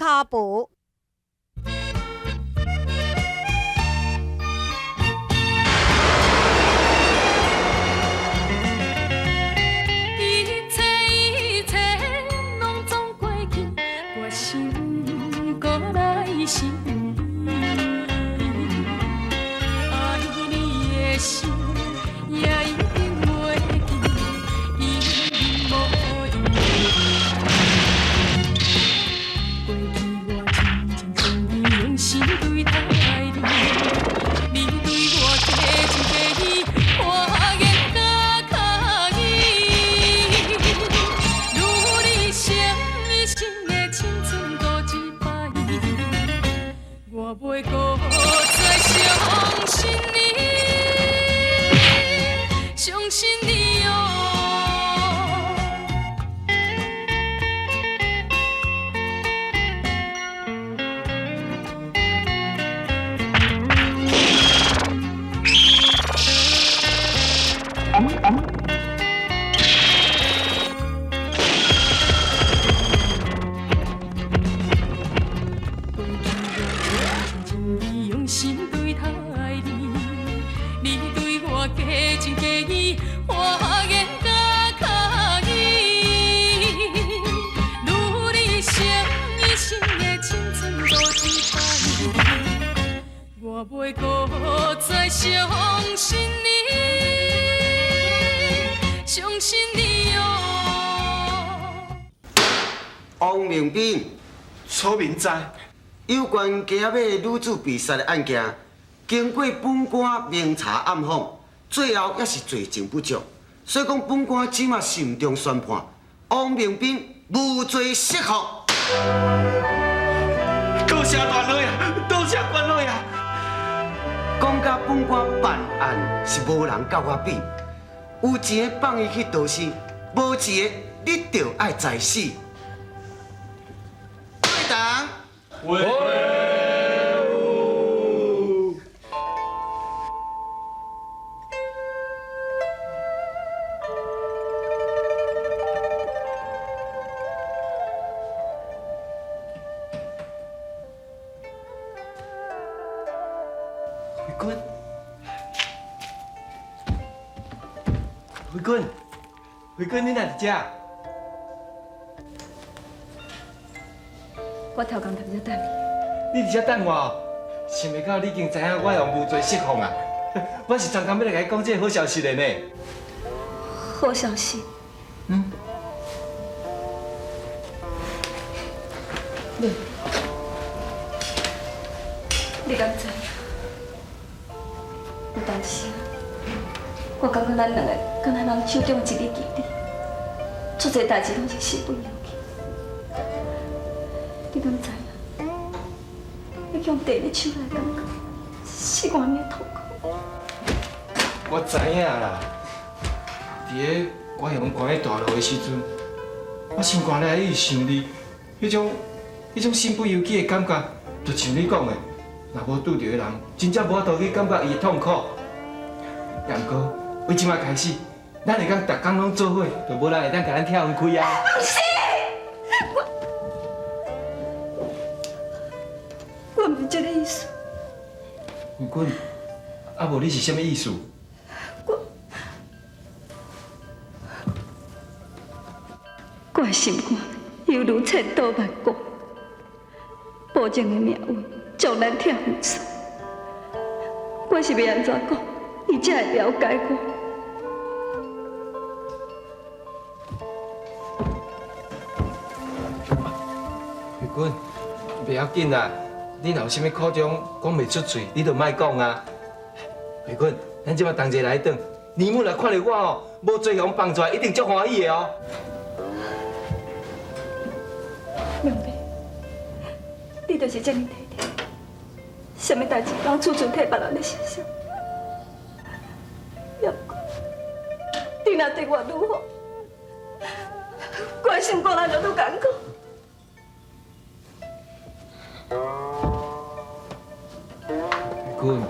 跤步。一切一切攏總過去，我心閣來想你，愛你的心也一定袂記，伊無用。過去我真情真意用心對待你，你對我假情假意，我願甲卡伊。如你想一生的青春賭一擺，我袂閣再相信你，相信你哦。過去我真情真意用心對待你，你對我假情假意，我願甲卡伊。如你想一生的青春賭一擺，我袂閣再相信你，相信你哦。王明斌，楚明在，有關雞仔尾女子被殺的案件，經過本官明查暗訪，最後也是罪證不足，所以講本官這馬慎重宣判，王明斌無罪釋放。多謝大老爺，多謝關老爺。講甲本官辦案是無人佮我比，有錢的放伊去逃生，無錢的你就愛在死。對當。慧君，慧君，慧君，你哪佇遮？我頭工佇遮等你。你佇遮等我哦？想袂到你已經知影我用無罪釋放啊！我是專工欲來共你講這個好消息的呢。好消息。嗯。你，你敢知影？有當時，我感覺咱兩个敢若人手中一支棋子，足濟代誌攏是身不由己。你敢知影？你予遞佇手內的感覺，是偌爾痛苦。我知影啦，佇咧我予人關佇大牢的時陣，我心肝內一直想你，彼種身不由己的感覺，就像你講的，若無拄著的人，真正無法度去感覺伊的痛苦。也毋過，為這擺開始，咱會當逐工攏做伙，就無人會當共咱拆分開啊！毋是，我毋是這个意思。慧君，啊無你是啥物意思？我的心肝猶如千刀萬剮，保證的命運將咱拆分出。我是欲按怎講，伊才會了解我。慧君，袂要緊啦，你若有啥物苦衷講袂出喙，你就莫講啊。慧君，咱這擺同齊來轉，娘母若看著我吼，無罪予人放出來，一定足歡喜的哦。明白，你就是這麼體貼，啥物代誌攏處處替別人咧設想。也毋過，你若對我愈好，我的心肝內就愈艱苦。慧君，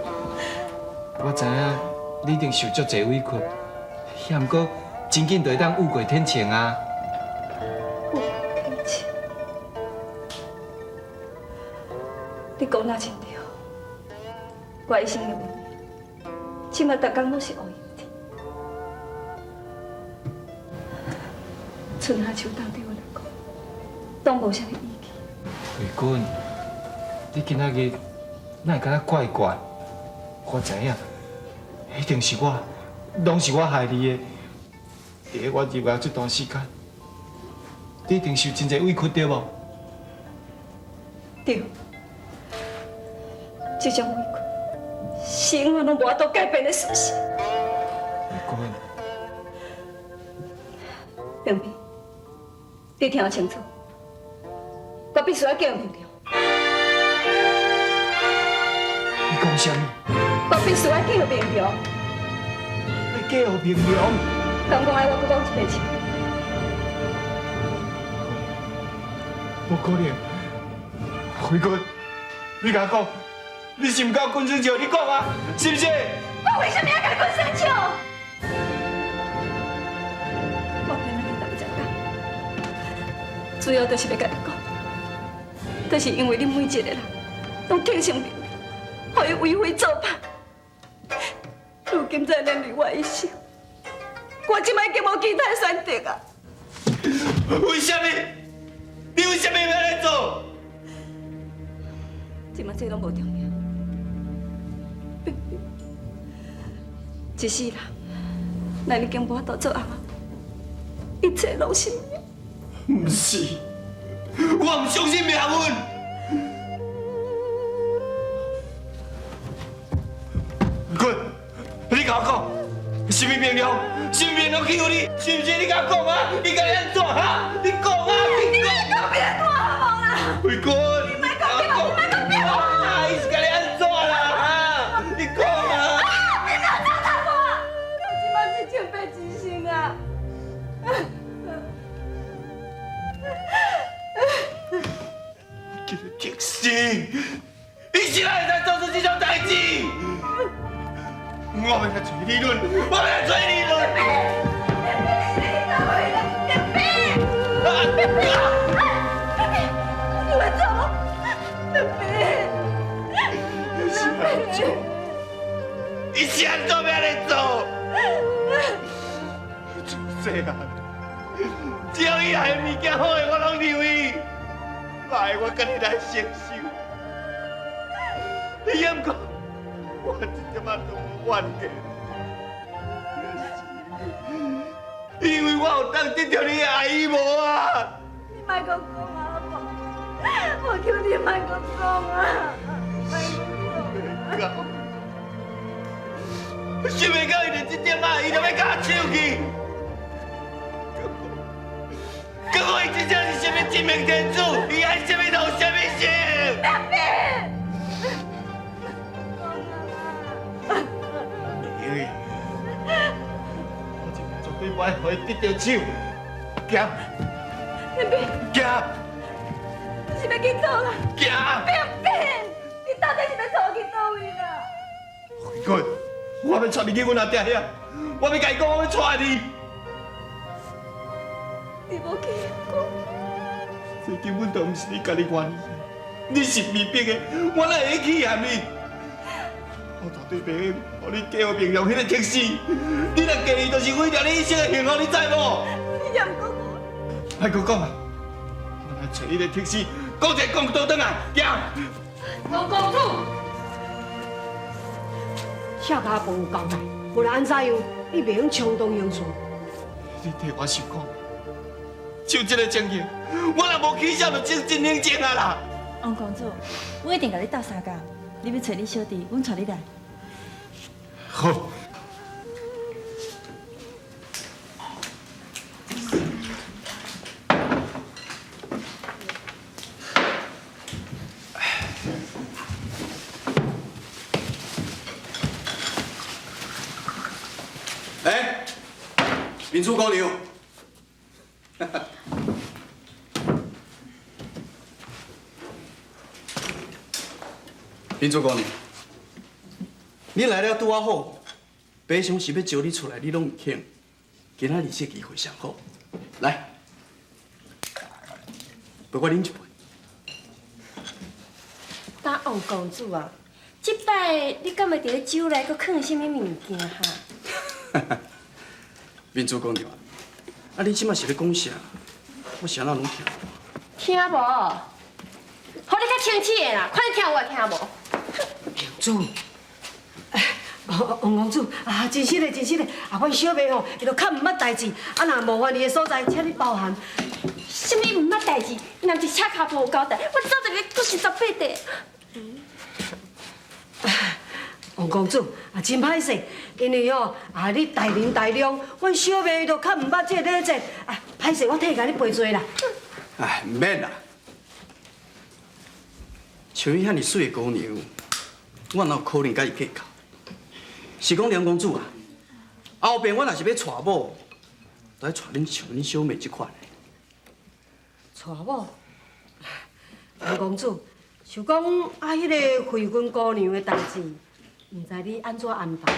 我知影你一定受足濟委屈，也毋過真緊就會當雨過天晴啊。雨過天晴，你講若真對，我一生的命，這馬逐工攏是烏閒天。春夏秋冬對我來講，攏無啥物意義。慧君，你今仔日哪會敢若怪怪？我知影，一定是我，攏是我害你的。佇咧我入獄這段時間，你一定受真濟委屈對無？對，這種委屈是永遠攏無法度改變的事實。慧君，冰冰，你聽清楚，我必須愛嫁予明良。你講啥物？我必須愛嫁予明良。欲嫁予明良？敢講愛我閣講一遍次？無可能，慧君，你共我講，你是毋佮阮生笑？你講啊，是毋是？我為啥物愛共阮生笑？我今仔日來這講，主要就是欲共你講，就是因為恁每一個人攏聽信明良，予伊為非作歹，如今才連累我一生，我這擺已經無其他選擇啊！為啥物？你為啥物欲按呢做？這擺這攏無重要，一世人，咱已經無法度做翁仔某，一切攏是毋是，我毋相信命運。君，你共我講，是毋是明良？是毋是明良欺負你？是毋是？你共我講啊！你共伊按怎哈？你講啊！你講！你莫講騙我好無啦？慧君，你莫講騙我，你莫講騙我！啊！伊是共你按怎啦？哈！你講啊！你莫糟蹋我！我這擺是千百之心啊！這個特死，伊是哪會使做出這種代誌？我欲來揣理論，我欲來揣理論。你莫走，伊是按怎？伊是按怎欲按呢做？自細漢，只要伊愛的物件好的，我攏留伊。歹的，我家己來承受。伊毋過，我一點仔都無怨言。因為我有當得著你的愛伊無啊？你莫閣講啊，好無？我求你莫閣講啊！莫閣講。想袂到伊就這點仔，伊就欲共我搶去。結果伊真正是啥物真命天子，伊愛啥物就有啥物事。因為我這絕對不愛予伊得著手。行，行，你是欲去佗啦？行。冰冰，你到底是欲佗去佗位啦？慧君，我欲帶你去阮阿爹遐，我欲共伊講，我欲帶你。你無去講，這根本就毋是你家己願意，你是被逼的，我哪會去嫌你？我絕對袂用，予你嫁予明良彼个特死。你若嫁伊，就是毀掉你一生的幸福，你知無？你也毋閣講。莫閣講啊！我來揣彼个特死，講一个公道轉來，行。王公主，谢家婆有交代，無論按怎樣，你袂用衝動行事。你替我想看，就這个情形，我若無起痟，就真真冷靜啊啦。王公主，我一定共你鬥相共。你欲揣你小弟，阮帶你來。好。哎，民主姑娘，民主姑娘，你來了拄仔好，平常時欲招你出來，你攏毋肯。今仔日這機會上好，來，陪我啉一杯。但王公子啊，這擺你敢會佇咧酒內閣囥啥物物件哈？明珠姑娘啊，啊你這馬是咧講啥？我啥哪攏聽無。聽無？予你較清醒的啦，看你聽有聽無？明珠，王公子啊，真實的，真實的，啊，阮小妹吼，伊都較毋捌代誌，啊，若冒犯你的所在，請你包涵。啥物毋捌代誌？若毋是赤跤步有交代，我早就共割四十八塊。王公子啊，真歹勢，因為吼啊，你大人大量，阮小妹伊都較毋捌這個禮節，啊，歹勢，我替共你賠罪啦。哎，毋免啦。像伊遐爾媠的姑娘，我哪有可能佮伊計較？是講梁公子啊，後邊我若是欲娶某，都愛娶恁像恁小妹這款的。娶某？王公子，想講啊，彼个慧君姑娘的代誌，毋知你按怎安排？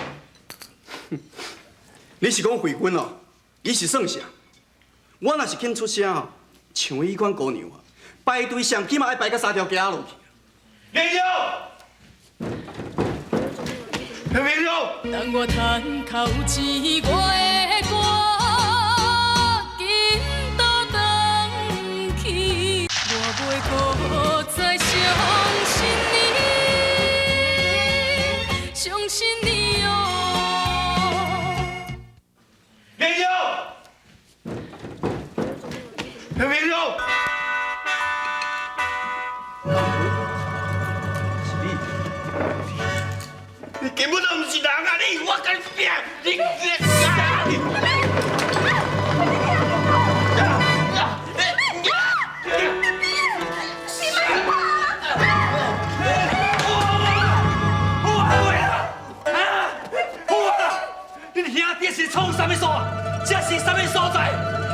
你是講慧君哦？伊是算啥？我若是肯出聲哦，像伊款姑娘啊，排隊上起碼愛排到三條街仔落去。明珠，明珠。當我趁口錢，我會趕緊倒轉去，我袂閣再相信你，相信你哦。明珠，明珠。你根本就毋是人啊！你我共你拼，你你你兄弟是创啥物事啊？這是啥物所在？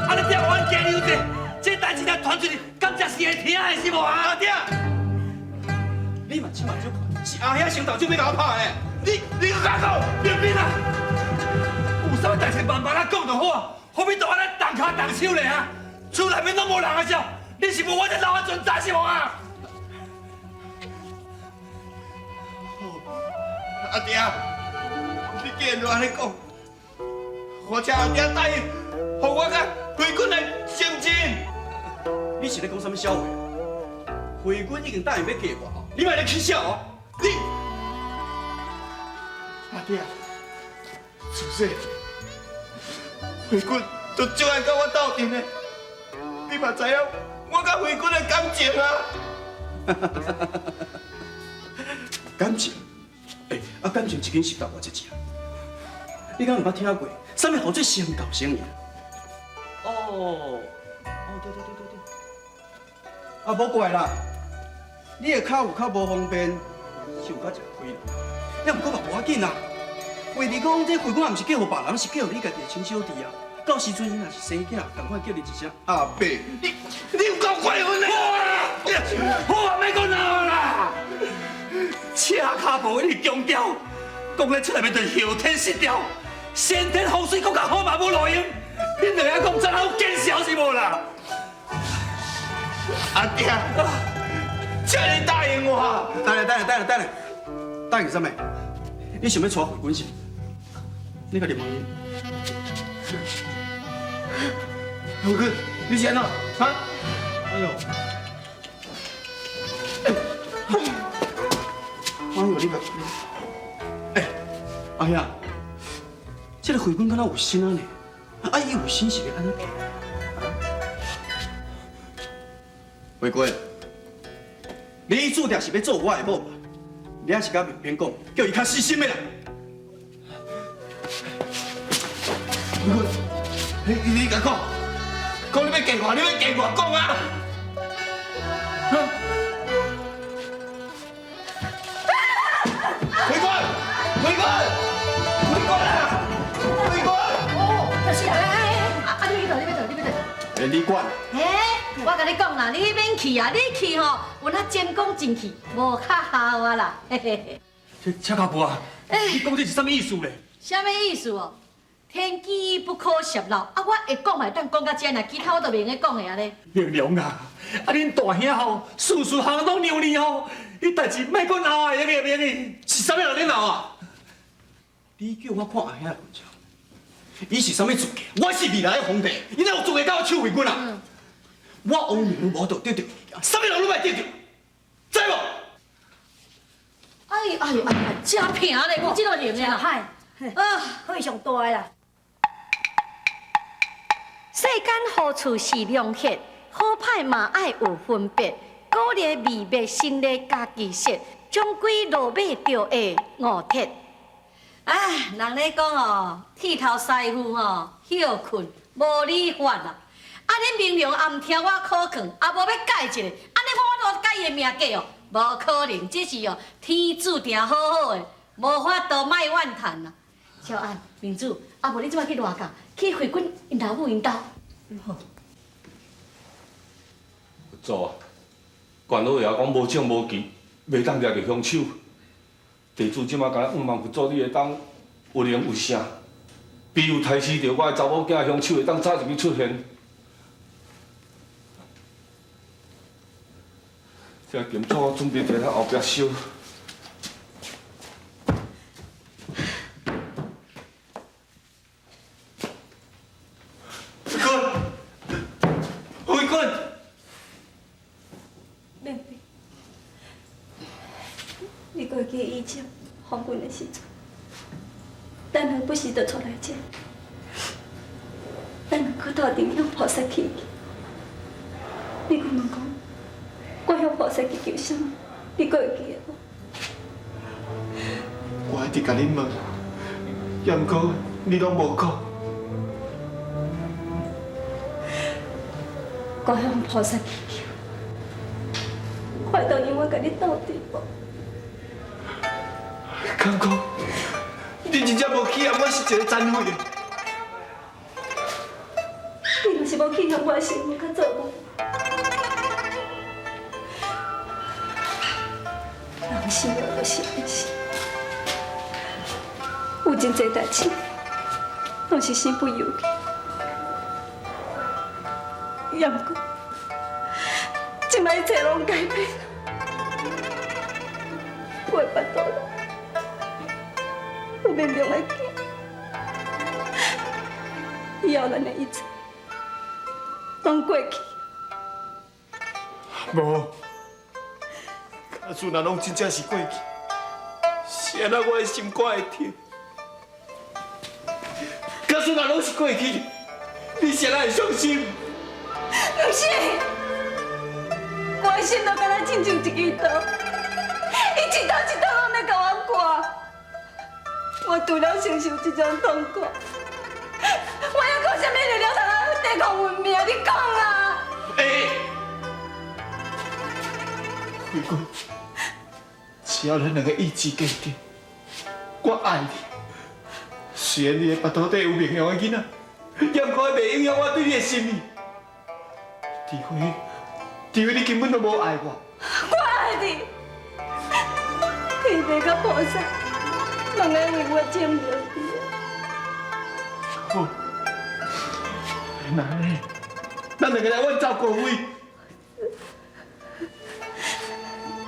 啊！你踮冤家留地，這代誌若傳出去，敢這是會聽的是無啊？阿爹，你嘛這目睭看，是阿兄先動手欲共我拍的。你閣敢講？明明啊！有啥物代誌慢慢仔講就好啊，何必都按呢動跤動手咧啊？厝內面攏無人啊，是？你是無我這老的存在是無啊？阿爹，你既然都按呢講，我請阿爹答應，予我佮慧君來成親。你是咧講啥物痟話？慧君已經答應欲嫁我，你莫咧起痟哦！你。阿爹，自細慧君就足愛佮我鬥陣的，你嘛知影我佮慧君的感情啊。感情？欸，啊感情一斤是值偌濟錢啊？你敢毋捌聽過？啥物號做雙到生意？哦，哦，對對對對對。啊，無怪啦，你的跤有較無方便，是有較食虧啦。也毋過嘛無要緊啦。話你講，這慧君也毋是嫁予別人，是嫁予你家己的親小弟啊。到時陣伊若是生囝，仝款叫你一聲阿伯。你有夠過分的！好啊，莫閣鬧啦！赤跤步一直強調，講咧出來面就是後天失調，先天風水閣較好嘛無路用。恁兩个講真好見笑是無啦？阿爹，請你答應我。等下，等下，等下，等下，答應啥物？你想欲娶慧君是？你家己問伊。慧君，你是按怎？哈？哎呦！哎呦，你個，欸，阿兄，這個慧君敢若有心啊呢？啊，伊有心是欲按怎嫁？慧君，你注定是欲做我的某嘛？你還是共明明講，叫伊較死心的啦。慧君，你共講，講你欲嫁我，你欲嫁我，講啊！慧君，慧君，慧君啊！慧君！哦，就是啊，哎，啊，你欲佗，你欲佗，你欲佗。欸，你管。欸，我共你講啦，你免去啊，你去吼，有那前功盡棄，無較效啊啦。嘿嘿嘿。這赤跤步啊，你講這是啥物意思咧？啥物意思哦？天機不可泄露啊！我會講嘛，會當講到這，若其他我都袂用得講的啊咧。明良啊，啊恁大兄吼，事事項攏讓你吼，你代誌莫閣鬧啊！會用袂？是啥物人咧鬧啊？你叫我看阿兄的文章，伊是啥物資格？我是未來的皇帝，伊哪有資格共我搶慧君啊？我王明無法度得著物件，啥物人攏莫得著，知無？哎哎哎哎，真平咧，我這個型啊！歹，啊，非常大啦。世間何處是良客，好歹嘛愛有分別。鼓勵秘密心理家己說，終歸落尾就會誤鐵。哎，人咧講哦，剃頭師傅吼歇睏無理髮啦。啊，恁明良也毋聽我苦勸，也無欲改一下，按呢我我都改伊的命格哦，無可能，這是哦天注定好好的，無法度莫怨嘆啦。小安、明珠，啊無你這擺去賴教，去慧君𪜶老母𪜶兜。好。祖啊，關老爺講無證無據，袂當掠著兇手。地主這馬敢若向望佛祖，你會當有靈有聖，庇佑刣死著我的查某囝兇手會當早一日出現。這金紙我準備佇咧後壁燒。慧君，慧君，明明，你閣會記以前訪問的時陣，咱兩不時就出來這，咱兩個鬥陣向菩薩祈求。你閣問講，我向菩薩祈求啥物？你閣會記得無？我一直共你問，也毋過你攏無講。我向菩薩祈求，我會當永遠共你鬥陣無？敢講，你真正無欺騙我是一個殘廢的。你若是無欺騙我的心，我較做無。人死了就是會死，有真濟代誌，攏是身不由己。也毋過，這擺一切攏改變，我的腹肚內有明亮的囝，以後咱的一切攏過去。無，假使若攏真正是過去，是按怎我的心肝會痛？假使若攏是過去，你是按怎會傷心？毋是，我的心都敢若親像一支刀，伊一刀一刀攏咧共我割。我除了承受這種痛苦，我猶閣有啥物力量通來對抗運命？你講啊！欸，慧君，只要咱兩个意志堅定，我愛你。雖然你的腹肚底有明亮的囡仔，也毋過袂影響我對你的心意。除非，除非你根本就無愛我。我愛你，天地佮菩薩，攏愛為我證明你。好，那按呢，咱兩个來遠走高飛。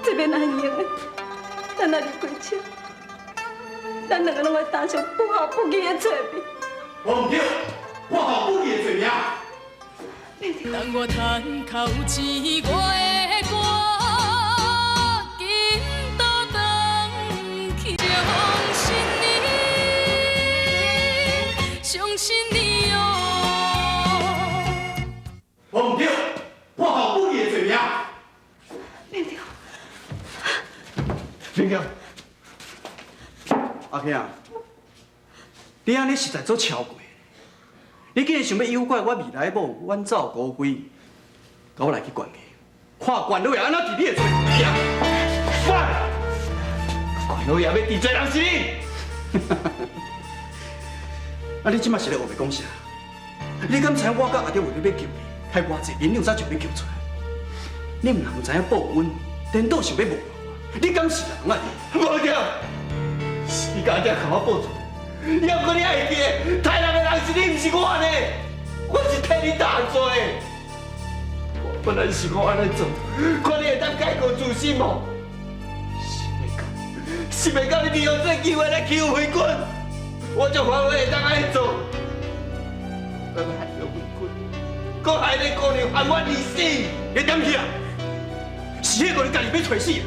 這邊若用的，咱若離開這，咱兩个攏會擔上不孝不義的罪名。無毋對，不孝不義的罪名。等我趁口錢，我會趕緊倒轉去。相信你，相信你哦。無毋對，不孝不義的罪名。明亮，明亮，阿兄，你按呢實在做超過。你竟然想欲誘拐我未來某遠走高飛，共我來去懸崖，看關老爺按怎治你的罪名。喂，關老爺欲治罪人是你。啊！你這馬是咧烏白講啥？你敢知影我佮阿弟為著欲救你，開偌濟銀兩才將你救出來？你毋但毋知影報恩，顛倒想欲侮辱我，你敢是人啊？無對，是你共阿弟共我報仇。也毋過你愛記得，殺人的人是你，毋是我呢。我是替你擔罪。我本來是講按呢做，看你會當改過自新無？是袂到你利用这个机会来欺负慧君，我足反悔会当按呢做，我欲害著慧君，阁害你姑娘含冤而死。你点去啊？是彼个人家己欲揣死啊！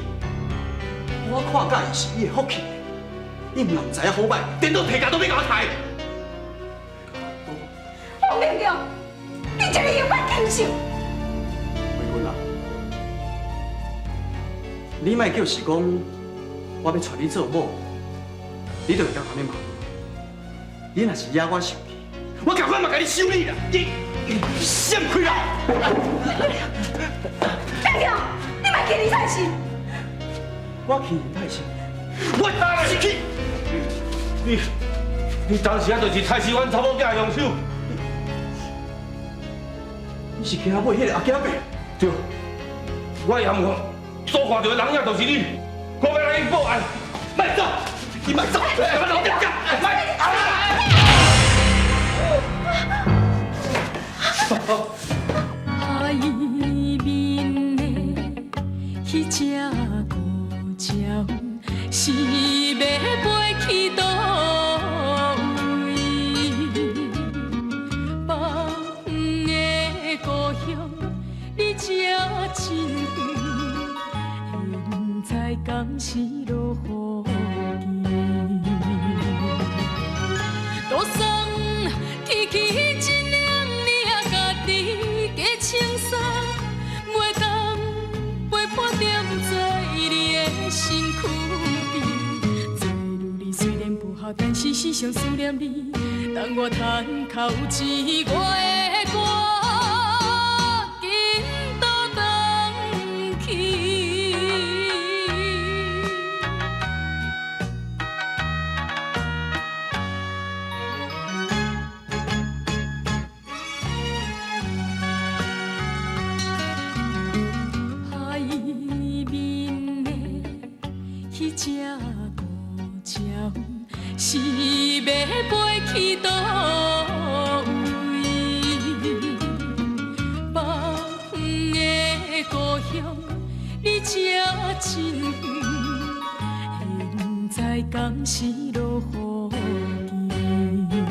我看甲伊是伊的福气，伊嘛毋知影好歹，颠倒提家都欲共我刣。王明良，你这个犹原禽兽！慧君啊，你莫叫是讲我欲娶你做某，你就会当按呢骂。你若是惹我生气，我共款嘛共你修理啦！你闪开啦！明良，你莫欺人太甚！我欺人太甚，我当然是去。你当时啊就是杀死阮查某囝的凶手。你是惊尾彼个阿囝伯？对，我嫌看所看著的人影就是你，我欲来去报案。莫走，你莫走，来，老店长，莫。海面的彼只孤鸟，是欲飞去佗位？放的故乡离这真远，现在敢是落雨季？桌上起起一领领家己加穿衫，袂当陪伴踮在你的身躯边。做女儿虽然不好，但是时常思念你。当我叹口气，我会赶紧倒转去。海面的彼只孤鸟，是欲飞去佗位？放的故乡离这真远，现在敢是落雨季？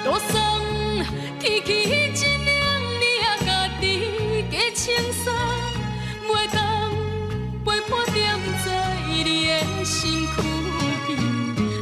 桌上起起一